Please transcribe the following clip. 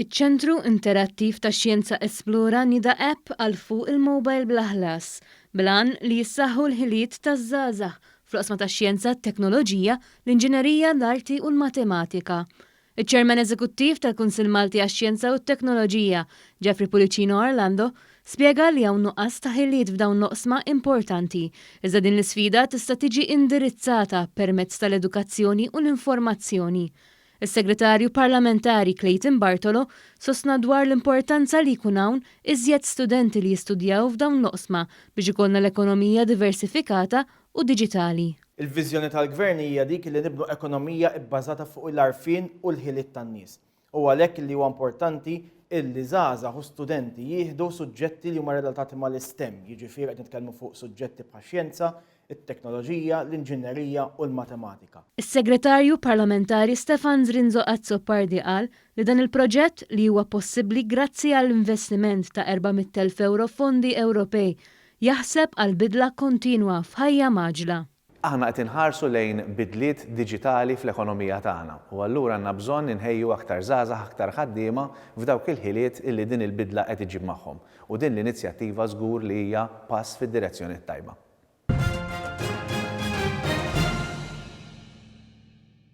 Iċ-Ċentru Interattiv tax-Xjenza Esplora nieda app għal fuq il-mobile bla ħlas, bil-għan li jissaħħu l-ħiliet taż-żgħażagħ fl-oqsma tax-xjenza, t-teknoloġija, l-inġinerija, l-arti u l-matematika. Iċ-Chairman Eżekuttiv tal-Kunsill Malti għax-Xjenza u t-Teknoloġija, Jeffrey Pullicino Orlando, spjega li hawn nuqqas ta' ħiliet f'dawn l-oqsma importanti, iżda din l-isfida tista' tiġi indirizzata permezz tal-edukazzjoni u l-informazzjoni. Is-Segretarju Parlamentari Clayton Bartolo sostna dwar l-importanza li jkun hawn iżjed studenti li jistudjaw f'dawn l-oqsma biex ikollna l-ekonomija diversifikata u diġitali. Il-viżjoni tal-Gvern hija dik li nibnu ekonomija bbażata fuq il-għarfien u l-ħiliet tan-nies. U għalhekk li huwa importanti illi żgħażagħ u studenti jieħdu suġġetti li huma relatati mal-STEM, jiġifieri qed nitkellmu fuq suġġetti bħax-xjenza, it-teknoloġija, l-inġinerija u l-matematika. Is-Segretarju Parlamentari Stefan Zrinzo Azzopardi qal li dan il-proġett, li huwa possibbli grazzi għal investiment ta' 400,000 ewro fondi Ewropej, jaħseb għal bidla kontinwa f'ħajja mgħaġġla. Aħna qed inħarsu lejn bidliet diġitali fl-ekonomija tagħna u allura għandna bżonn inħejju aktar żgħażagħ, aktar ħaddiema f'dawk il-ħiliet illi din il-bidla qed iġġib magħhom. U din l-inizjattiva żgur li hija pass fid-direzzjoni t-tajba.